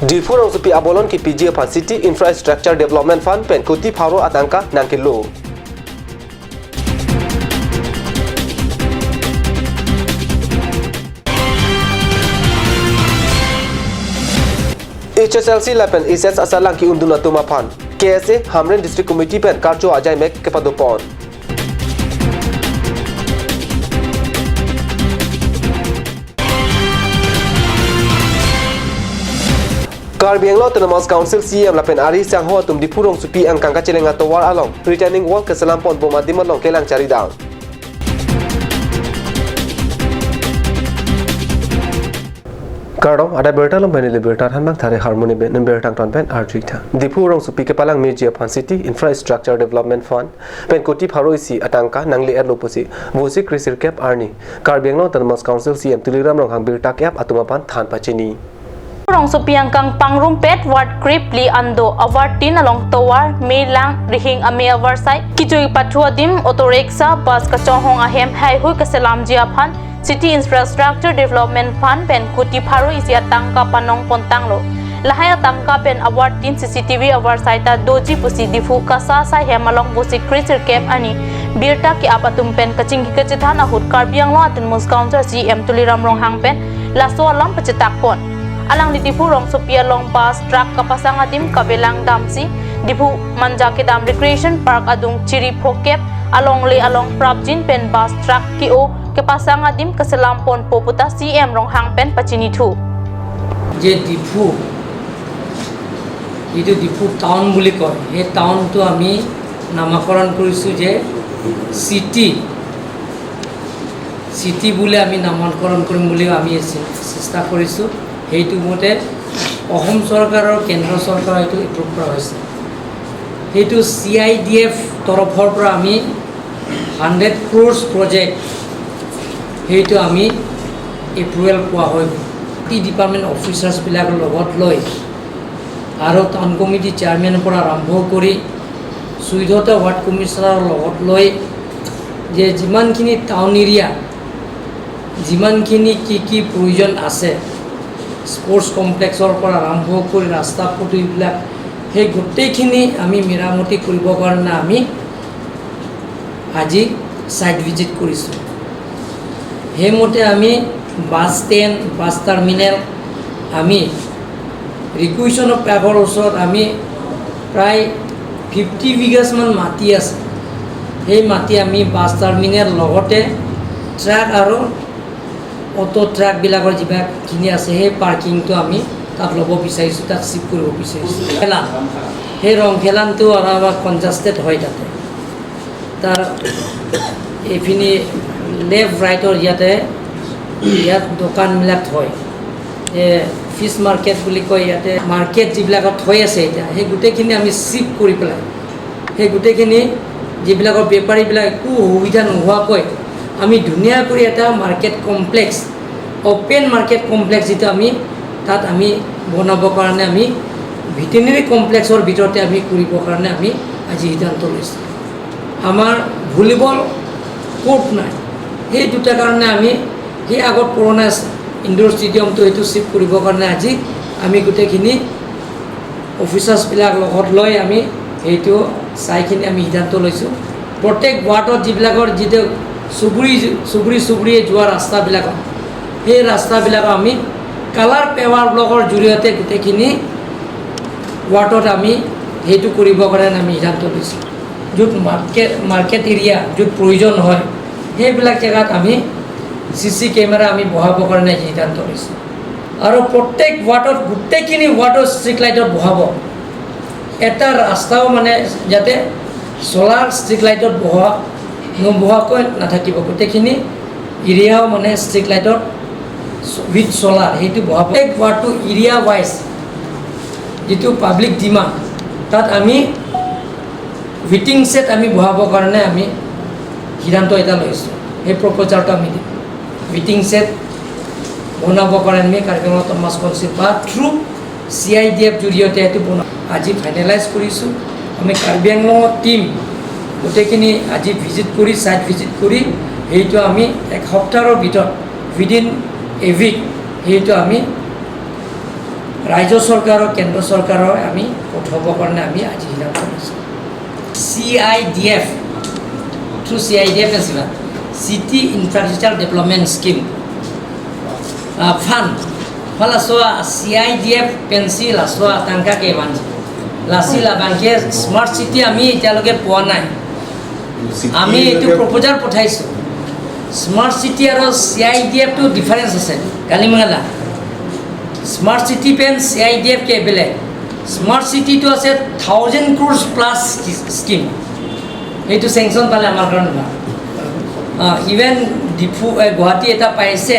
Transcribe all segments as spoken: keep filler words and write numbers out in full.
Diphu rongsopi abolon kepiji aphan City Infrastructure Development Fund pen kuti pharo atangka nangkelo. H S L C lapen H S asalang ki-undun atum aphan K S A Hamren District Committee pen karcho ajai mek kepadopon. Karbi Anglong Autonomous Council C E M lapen ari sangho atum Diphu rongsopi angkang kacheleng atovar along retaining wall keselam ponbom adim along kelang charidang. Kardom, adai birta along pen ili birta thanbang thare harmoni ben birta angton pen arjuitha. Diphu rongsopi kepalang meji aphan City Infrastructure Development Fund pen kuti pharo isi atangka nangle-etlo pusi Vosik Krisirkep arni Karbi Anglong Autonomous Council C E M Tuliram Ronghang birta ke-ap atum aphan than pachini. Rongsopi angkang pangrumpet ward krepli ando awartin along tovar, melang, rihing ame avarsai, kejui pathu adim, auto rickshaw, bus kachonghong ahem haihui keselamji aphan City Infrastructure Development Fund pen kuti pharo isi atangka panong pontanglo. Lahai atangka pen awartin C C T V avarsai ta doji pusi Diphu Kasa Saihem along Vosik Krisirkep arni birta ke-ap atum pen kachingki kachethan ahut Karbi Anglong Autonomous Council C E M Tuliram Ronghang pen laso alam pachetakpon. Alangli Diphu rongsopi along bus truck kapasang adim kavelang damsi Diphu Manja kedam Recreation Park adung chiri phokep alongle along prapjin pen bus truck ke-o kepasang adim keselam ponpo puta C E M Ronghang pen pachinithu. যে ডিফু, যিটো ডিফু টাউন বুলি কয়, সেই টাউনটো আমি নামাকৰণ কৰিছোঁ যে চিটি, চিটি বুলি আমি নামাকৰণ কৰিম বুলিও আমি চে-, চেষ্টা কৰিছোঁ। সেইটো মতে অসম চৰকাৰৰ, কেন্দ্ৰ চৰকাৰৰ এইটো এপ্ৰুভ কৰা হৈছে। সেইটো চি আই ডি এফ তৰফৰ পৰা আমি হাণ্ড্ৰেড ক্ৰ'ৰ্ছ প্ৰজেক্ট, সেইটো আমি এপ্ৰুভেল পোৱা হৈ গ'ল। টি ডিপাৰ্টমেণ্ট অফিচাৰ্ছবিলাকৰ লগত লৈ আৰু টাউন কমিটি চেয়াৰমেনৰ পৰা আৰম্ভ কৰি চৈধ্যটা ৱাৰ্ড কমিছনাৰৰ লগত লৈ যে যিমানখিনি টাউন এৰিয়া, যিমানখিনি কি কি প্ৰয়োজন আছে, স্পৰ্টছ কমপ্লেক্সৰ পৰা আৰম্ভ কৰি ৰাস্তা পদূলিবিলাক, সেই গোটেইখিনি আমি মেৰামতি কৰিবৰ কাৰণে আমি আজি ছাইট ভিজিট কৰিছোঁ। সেইমতে আমি বাছ ষ্টেণ্ড, বাছ টাৰ্মিনেল, আমি ৰিকুইশ্যন অফ পাৰ্কৰ ওচৰত আমি প্ৰায় ফিফটি বিঘাছমান মাটি আছে। সেই মাটি আমি বাছ টাৰ্মিনেল লগতে ট্ৰাক আৰু অটো ট্ৰাকবিলাকৰ যিমানখিনি আছে, সেই পাৰ্কিংটো আমি তাত ল'ব বিচাৰিছোঁ, তাত শ্বিফ্ট কৰিব বিচাৰিছোঁ। খেলান, সেই ৰং খেলানটো আৰু আমাৰ কনজাষ্টেড হয় তাতে। তাৰ এইপিনি লেফ্ট ৰাইটৰ ইয়াতে, ইয়াত দোকানবিলাক থয়, এই ফিছ মাৰ্কেট বুলি কয়, ইয়াতে মাৰ্কেট যিবিলাকত থৈ আছে এতিয়া, সেই গোটেইখিনি আমি শ্বিফ্ট কৰি পেলাই, সেই গোটেইখিনি যিবিলাকৰ বেপাৰীবিলাক একো অসুবিধা নোহোৱাকৈ আমি ধুনীয়া কৰি এটা market complex, open market complex যিটো আমি তাত আমি বনাবৰ কাৰণে আমি ভেটেৰিনেৰী কমপ্লেক্সৰ ভিতৰতে আমি কৰিবৰ কাৰণে আমি আজি সিদ্ধান্ত লৈছোঁ। আমাৰ ভলীবল কোৰ্ট নাই, সেই দুটাৰ কাৰণে আমি সেই আগত পুৰণা ইনডোৰ ষ্টেডিয়ামটো সেইটো শ্বিফ্ট কৰিবৰ কাৰণে আজি আমি গোটেইখিনি অফিচাৰ্ছবিলাক লগত লৈ আমি সেইটো চাইখিনি আমি সিদ্ধান্ত লৈছোঁ। প্ৰত্যেক ৱাৰ্ডত যিবিলাকৰ যিটো চুবুৰী, চুবুৰী চুবুৰীয়ে যোৱা ৰাস্তাবিলাকত, সেই ৰাস্তাবিলাকত আমি কালাৰ পেভাৰ ব্লকৰ জৰিয়তে গোটেইখিনি ৱাৰ্ডত আমি সেইটো কৰিবৰ কাৰণে আমি সিদ্ধান্ত লৈছোঁ। য'ত মাৰ্কেট, মাৰ্কেট এৰিয়া য'ত প্ৰয়োজন হয়, সেইবিলাক জেগাত আমি চি চি কেমেৰা আমি বহাবৰ কাৰণে সিদ্ধান্ত লৈছোঁ। আৰু প্ৰত্যেক ৱাৰ্ডত, গোটেইখিনি ৱাৰ্ডত ষ্ট্ৰীট লাইটত বহাব। এটা ৰাস্তাও মানে যাতে চ'লাৰ ষ্ট্ৰীট লাইটত বহোৱা, নবহোৱাকৈ নাথাকিব। গোটেইখিনি এৰিয়াও মানে ষ্ট্ৰীট লাইটত উইথ চ'লাৰ সেইটো বহাব। প্ৰত্যেক ৱাৰ্ডটো এৰিয়া ৱাইজ যিটো পাব্লিক ডিমাণ্ড, তাত আমি ৱেটিং শ্বেড আমি বহাবৰ কাৰণে আমি সিদ্ধান্ত এটা লৈছোঁ। সেই প্ৰপ'জালটো আমি দিম। ৱেটিং শ্বেড বনাবৰ কাৰণে আমি কাৰ্বি আংলং অট'নমাছ কাউন্সিল বা through C I D F জৰিয়তে এইটো বনা-, আজি ফাইনেলাইজ কৰিছোঁ। আমি কাৰ্বি আংলঙৰ টীম গোটেইখিনি আজি ভিজিট কৰি, ছাইট ভিজিট কৰি, সেইটো আমি এক সপ্তাহৰ ভিতৰত, উইদিন এ উইক, সেইটো আমি ৰাজ্য চৰকাৰৰ, কেন্দ্ৰ চৰকাৰৰ আমি পঠাবৰ কাৰণে আমি আজি সিদ্ধান্ত লৈছোঁ। C I D F, through C I D F আছিল, city infrastructure development scheme, ah, fund, fund laso C I D F pensi laso atangka kevan. Lasi labangke smart city আমি এতিয়ালৈকে পোৱা নাই। আমি এইটো প্ৰপ'জাল পঠাইছোঁ। স্মাৰ্ট চিটি আৰু চি আই ডি এফটো ডিফাৰেন্স আছে, কালি মঙলা। Smart city pen C I D F ke বেলেগ। স্মাৰ্ট চিটিটো আছে থাউজেণ্ড ক্ৰ'ৰ্ছ প্লাছ স্কিম। এইটো চেংচন পালে আমাৰ কাৰণে ভাল। ইভেন ডিফু, এ, গুৱাহাটী এটা পাইছে,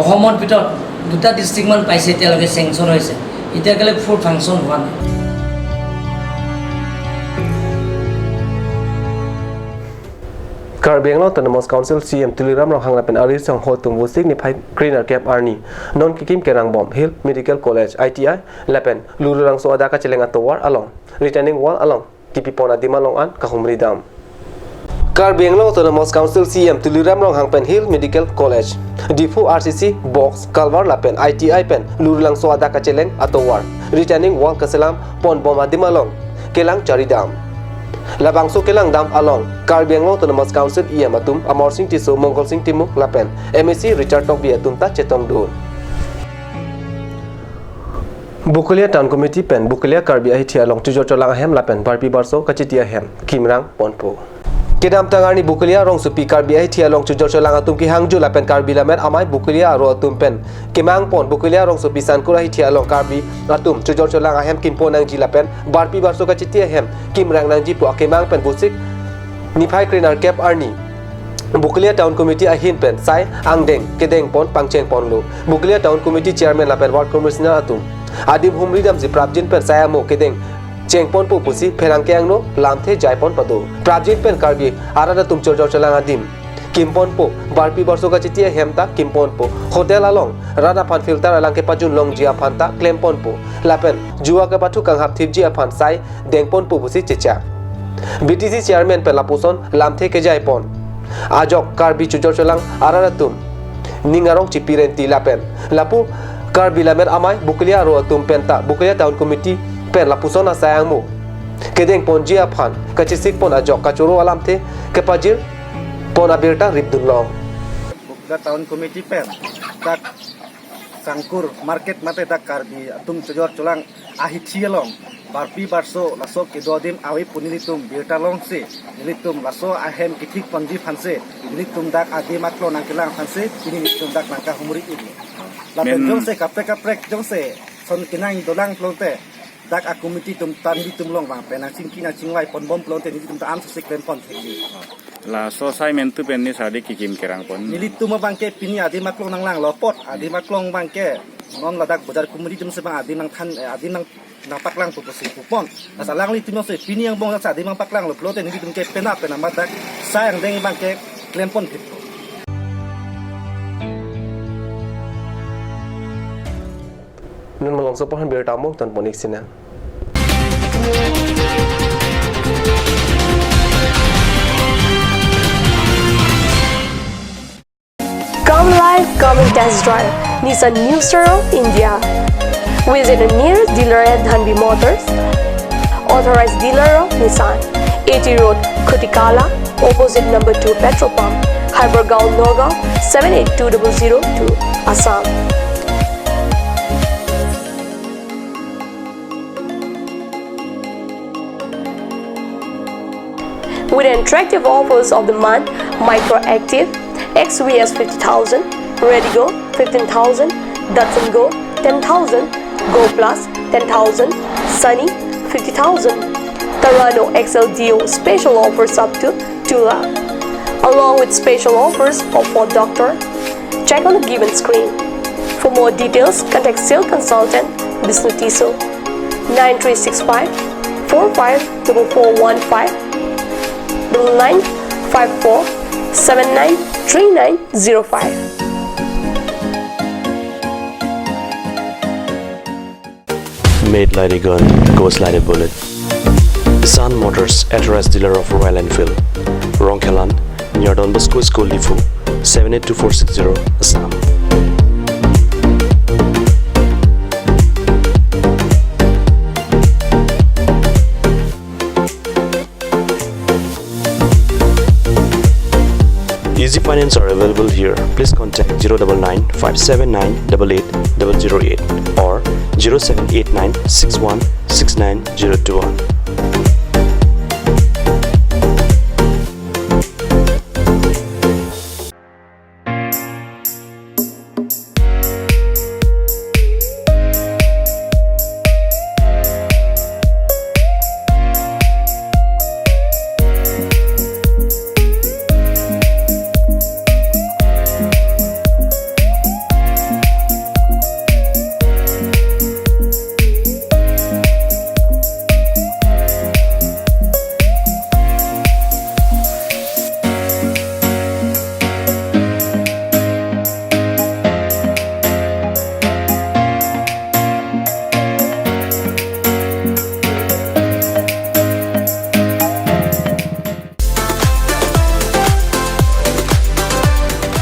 অসমৰ ভিতৰত দুটা ডিষ্ট্ৰিক্টমান পাইছে, এতিয়ালৈকে চেংচন হৈছে, এতিয়ালৈকে ফুল ফাংচন হোৱা নাই। Karbi Anglong Autonomous Council C E M Tuliram Ronghang lapen arisong atum Vosik niphai krenerkep arni non kekim kerangbom Hill Medical College, I T I, lapen Lurulangso adak kacheleng atovar along, retaining wall along kipipon adim along an kahumri dam. Karbi Anglong Autonomous Council C E M Tuliram Ronghang pen Hill Medical College, Diphu R C C box, culvert lapen I T I pen Lurulangso adak kacheleng atovar, retaining wall kaselam ponbom adim along kelang charidam. Labangso kelangdam along Karbi Anglong Autonomous Council E M atum Amarsing Tisso, Mongolsing Timung lapen M A C Richard Tokbi atum ta chetongdun. Bokolia Town Committee pen Bokolia Karbi ahithi along chojor cholang ahem lapen barpi barso kachiti ahem kimrang ponpo. Kedamtang arni Bokolia rongsopi Karbi ahithi along chojor cholang atum kehangjo lapen Karbi Lammet Amei Bokolia aro atum pen kemang pon Bokolia rongsopi Sankur ahithi along Karbi atum chojor cholang ahem kimpon nangji lapen barpi barso kachiti ahem kimrang nangji pu akemang pen Vosik niphai krenerkep arni Bokolia Town Committee ahin pen sai angdeng kedeng pon pangcheng ponlo. Bokolia Town Committee Chairman lapen Ward Commissioner atum adim humri damsi prapjin pen sai amo kedeng cheng ponpo pusi pherangke angno lamthe jai pon pado. Prapjin pen Karbi arat atum chojor cholang adim kim ponpo, barpi barso kachiti ahem ta kim ponpo, hotel along rat aphan filter alang kepajun longji aphan ta klem ponpo, lapen juwa kepathu kanghap thipji aphan sai deng ponpo pusi chechak. B T C Chairman pen lapuson lamthe kejai pon ajok Karbi chojor cholang arat atum ning arong chipi renti lapen lapu Karbi Lammet Amei Bokolia aro atum pen ta Bokolia Town Committee pen lapuson asai angmo kedeng ponji aphan kachesik pon ajok kachoro alamthe kepajir pon abirta ripdun long. Bokolia Town Committee pen dak Sankur market mate dak Karbi atum chojor cholang ahithi along barpi barso laso kedo adim ave pu nelitum birta longsi nelitum laso ahem kethik ponji aphansi nelitum dak adim aklong nangkelang aphansi pini nelitum dak nangkahumri iklo. Lapen Men- jongsi kaprek kaprek jongsi son kenang dolang pulote dak a committee atum ta nelitum along vang pen nangchingki nangchingvai ponbom pulote nelitum ta ansose klem pon thekji. Laso sai mentu pen ni sadi kekim kerang pon. Nelitum abangke pini adim aklong nanglanglo apot, adim aklong abangke non ladak bojar committee atumsi abang adim nangthan, eh, adim nang nangpaklangpo pusi pu pon. Lasi alanglitum jongsi pini angbong jongsi adim nangpaklanglo pulote nelitum ke penap penap amat dak sai angdeng abangke klem pon phitpo. Non malongso aphan birta mo ton pon ik sina. Come live, come and test drive Nissan New Star of India. Visit a nearest dealer at Dhanvi Motors, authorized dealer of Nissan, A T Road, Khutikala, opposite number two petrol pump, Hypergaon, Nagaon, seven eight two double zero two, Assam. With attractive offers of the month, Micro Active, X V S fifty thousand, Redigo fifteen thousand, Datsun Go ten thousand, Go Plus ten thousand, Sunny fifty thousand, Terrano X L D O special offers up to two lakh, along with special offers of Ford Doctor. Check on the given screen. For more details, contact sales consultant Bisnu Tisso, nine three six five four five double four one five, double nine five four seven nine three nine zero five. Made like a gun, goes like a bullet. Sun Motors, authorized dealer of Royal Enfield. Rongkhelan, near Don Bosco School, Diphu, seven eight two four six zero, Assam. Easy Finance are available here. Please contact zero double nine five seven nine double eight double zero eight or zero seven eight nine six one six nine zero two one.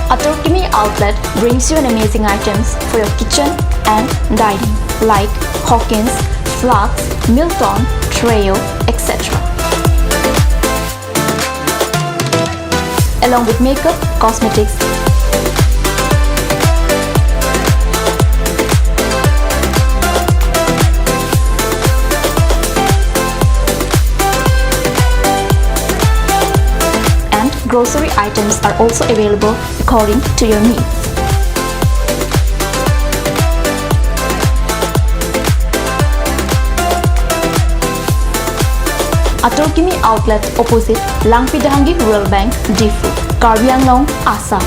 Atur Kimi Outlet brings you an amazing items for your kitchen and dining, like Hawkins, flasks, Milton, Treo, et cetera. Along with makeup, cosmetics, and grocery items are also available according to your needs. Atur Kimi Outlet, opposite Langpi Dahangi Rural Bank, Diphu, Karbi Anglong, Assam.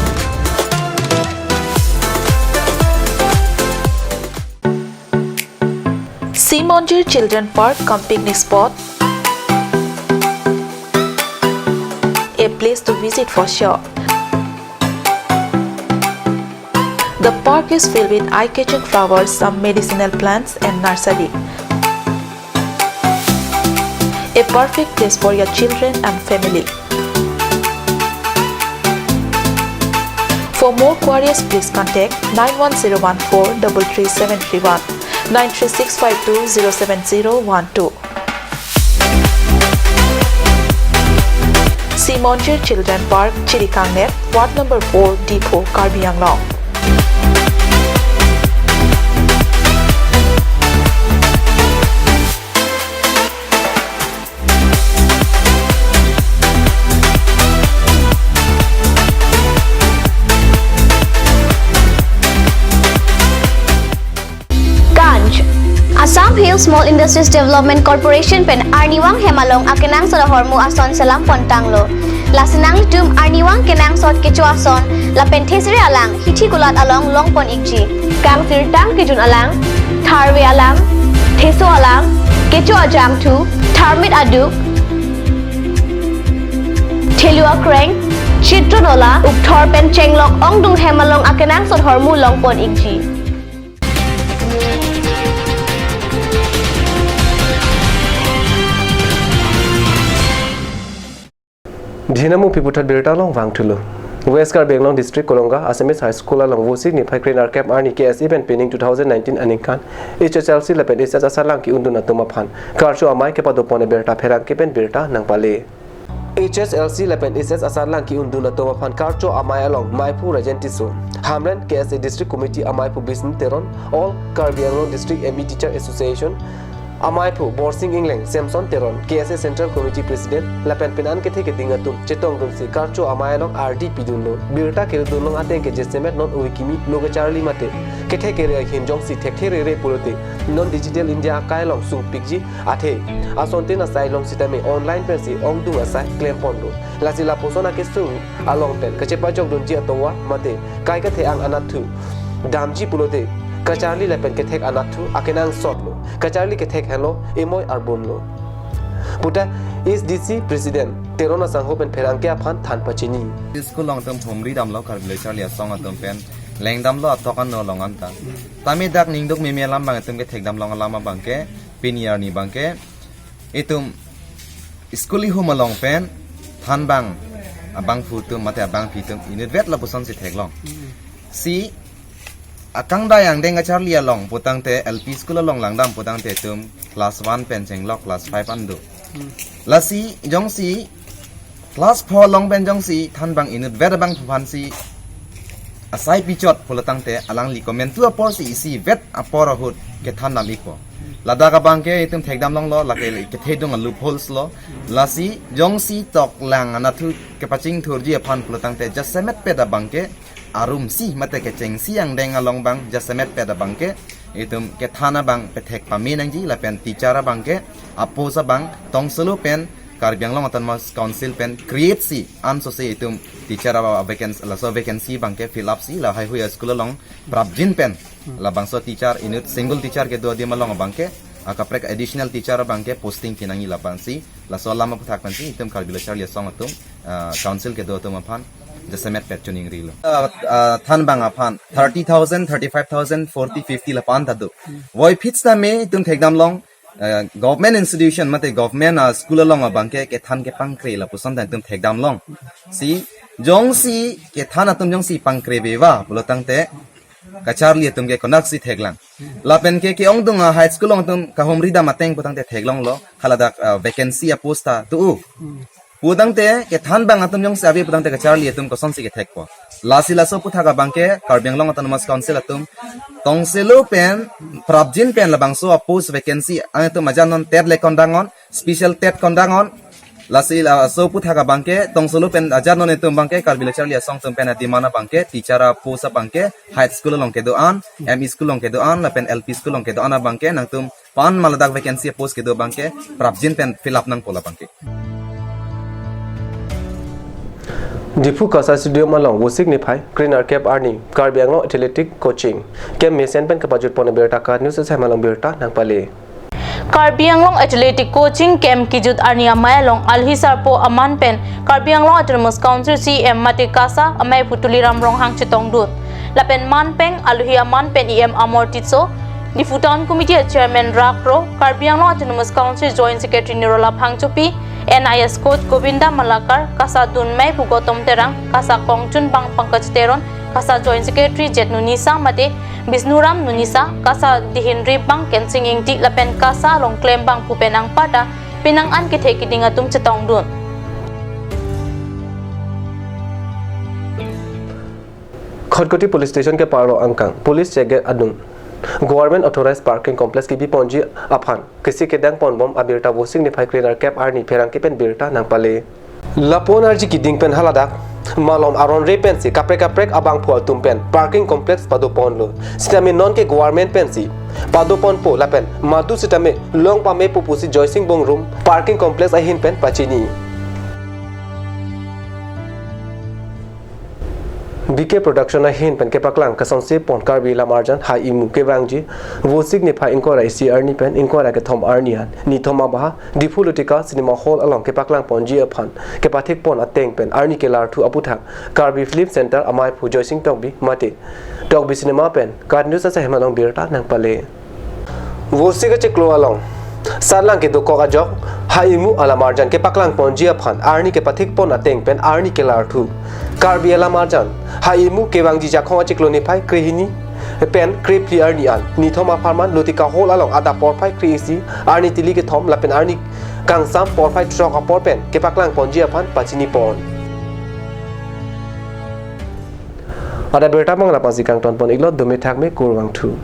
Sea Monjir Children Park cum picnic spot, a place to visit for sure. The park is filled with eye-catching flowers, some medicinal plants and nursery. A perfect place for your children and family. For more queries, please contact nine one zero one four double three seven three one, nine three six five two zero seven zero one two. Sea Monjir Children Park, Chirikangner, Ward number four, Diphu, Karbi Anglong. Ganj. Assam Hill Small Industries Development Corporation pen arnivang hem along akenangsot ahormu ason selam pontanglo. Lasi nanglitum arnivang kenangsot kecho ason lapen thesere alang hithi kulat along longpon ikji. Kangsirtang kejun alang, tharve alang, theso alang, kecho ajangthu, tharmit aduk, thelu akreng, chitron ola, ukthor pen chenglok ongdung hem along akenangsot ahormu longpon ikji. Dhinamung piputhot birta along vangthulo. West Karbi Anglong District Kolonga Assamese High School along Vosik niphai kre-nerkep arni K S A pen pining two thousand nineteen aningkan H S L C lapen H S asatlang ke-undun atum aphan karcho amei kepadopon abirta pherangke pen birta nangpale. H S L C lapen H S asatlang ke-undun atum aphan karcho amei along meiphu Rajen Tisso, Hamren K S A District Committee ameiphu Bisnu Teron, All Karbi Anglong District M E Teacher Association ameiphu Borsing Engleng, Samson Teron, K S A Central Committee President, lapen penang kethe keding atum chetongdunsi karcho amei along ardi pidunlo. Birta kedun along ateng ke jasemet non ove kimi lo kacharli mate kethe kere ahin jongsi thekthe rere pulote non Digital India akai along sungpikji, athe asontin asai along sitame online pensi ongdung asai klemponlo. Lasi lapuson akesung along pen kachepajokdunji atongvar mate kai kathe-ang anatthu damji pulote kacharli lapen kethek anatthu akenangsotlo. Kacharli kethek henlo emoi arbunlo puta East D C President Teron asangho pen pherangke aphan than pachini. School along atum humri damlo, Karbi lo charli asong atum pen lengdamlo atok ano along anta. Tame dak ningduk meme alam abang atum kethekdam long alam abang ke pini arni abang ke itum school ihum along pen thanbang abangphu atum mate abangpi atum inutvet lapuson si theklong. Si akangdai angdeng kacharli along putangte L P school along langdam putangte itum class one pen chenglok class five an do. Lasi jongsi Class four along pen jongsi thanbang inutvet abangphu aphansi asai pichot pulotangte alangli komantu aporsi isivet apor ahut kethan dam ikpo. Ladak abangke itum thekdam longlo, lake kethedung a loopholes lo. Lasi jongsi toklang anatthu kepachingthurji aphan pulotangte jasemetpet abangke arumsi mate kechengsi angdeng along abang jasemetpet abangke itum kethan abang pethek pame nangji lapen teacher abangke a-post abang tongsolo pen Karbi Anglong Autonomous Council pen create si ansose itum teacher ava vacancy, laso vacancy abangke fill up si lahai hui a-school along prapjin pen labangso teacher inut single teacher kedo adim along abangke akaprek additional teacher abangke posting pinangji labangsi laso alam aphuthak pensi itum Karbi Lo Charli Asong atum, ah, council kedo atum aphan jasemetpet chuningrilo. Ah, ah, thanbang aphan thirty thousand, thirty-five thousand, forty, fifty lapu-an ta do. Voiphit sitame itum thekdam long, ah, government institution mate government, ah, school along abangke kethan kepangkre lapuson ta itum thekdam long. Si jongsi kethan atum jongsi pangkreveva pulotangte kacharli atum ke konaksi theklang. Lapen ke ke-ongdung a-high school along atum kahumri dam ateng putangte theklonglo, haladak, ah, vacancy a-post ta do-o. Putangte kethanbang atum jongsi ave putangte kacharli atum kosonsi kethekpo. Lasi laso aphuthak abangke Karbi Anglong Autonomous Council atum tongsolo pen prapjin pen labangso a-post vacancy ang atum ajan non TET le conduct on, special TET conduct on. Lasi laso aphuthak abangke tongsolo pen ajan non itum abangke Karbi Lo Charli Asong atum pen a-demand abangke teacher a-post abangke high school along kedo-an, M E school along kedo-an lapen L P school along kedo-an abangke nangtum pan ma ladak vacancy post kedo abangke prapjin pen fill up nangpo labangke. Diphu KASA Stadium along Vosik niphai krenerkep arni Karbi Anglong Athletic Coaching Camp mesen pen kapajutpon abirta KAT News asai malong birta nangpale. Karbi Anglong Athletic Coaching Camp kejut arni amei along alohi sarpo aman pen Karbi Anglong Autonomous Council C E M mate KASA ameiphu Tuliram Ronghang chetongdun. Lapen manpeng alohi aman pen E M Amar Tisso, Diphu Town Committee Chairman Rak Kro, Karbi Anglong Autonomous Council Joint Secretary Nirola Phangchopi, N I S coach Govinda Malakar, KASA dun meiphu Gautam Terang, KASA kongchunbang Pankaj Teron, KASA Joint Secretary Jet Nunisa mate Bisnuram Nunisa, KASA dihinribang Kensing Ingti lapen KASA along klembangphu pen angparta penang an kethe kiding atum chetongdun. Khatkhati Police Station keparlo angkang Police Check Gate adung Government Authorized Parking Complex kebiponji aphan kesi kedang ponbom abirta Vosik niphai krenerkep arni pherangke pen birta nangpale. Lapu-an arji kiding pen haladak malom aron re pensi kaprek kaprek abangphu atum pen parking complex padoponlo. Sitame nonke government pensi padoponpo lapen madu sitame long pamepo pusi Joysing Bongrung Parking Complex ahin pen pachini. B K Production ahin pen kepaklang kasonse pon Karbi Lamarjan Haimu kevangji Vosik niphai ingkoi ra isi arni pen ingkoi ra kethom arni an nithom abaha Diphu Lutika Cinema Hall along kepaklang ponji aphan kepathik pon ateng pen arni kelarthu aphuthak Karbi Film Center ameiphu Joysing Tokbi mate Tokbi Cinema pen KAT News asai malong birta nangpale. Vosik achiklo along satlang kedokok ajok Haimu alamarjan kepaklang ponji aphan arni kepathik pon ateng pen arni kelarthu. Karbi alamarjan Haimu kevangji Jakhong achiklo niphai krehini pen krephli arni an nithom apharman Lutika Hall along adap porphai kre-isi arni tili kethom lapen arni kangsam porphai throk apor pen kepaklang ponji aphan pachini pon. Ada birta abang lapu-ansi kangton pon iklo, dome thakme kurvangthu.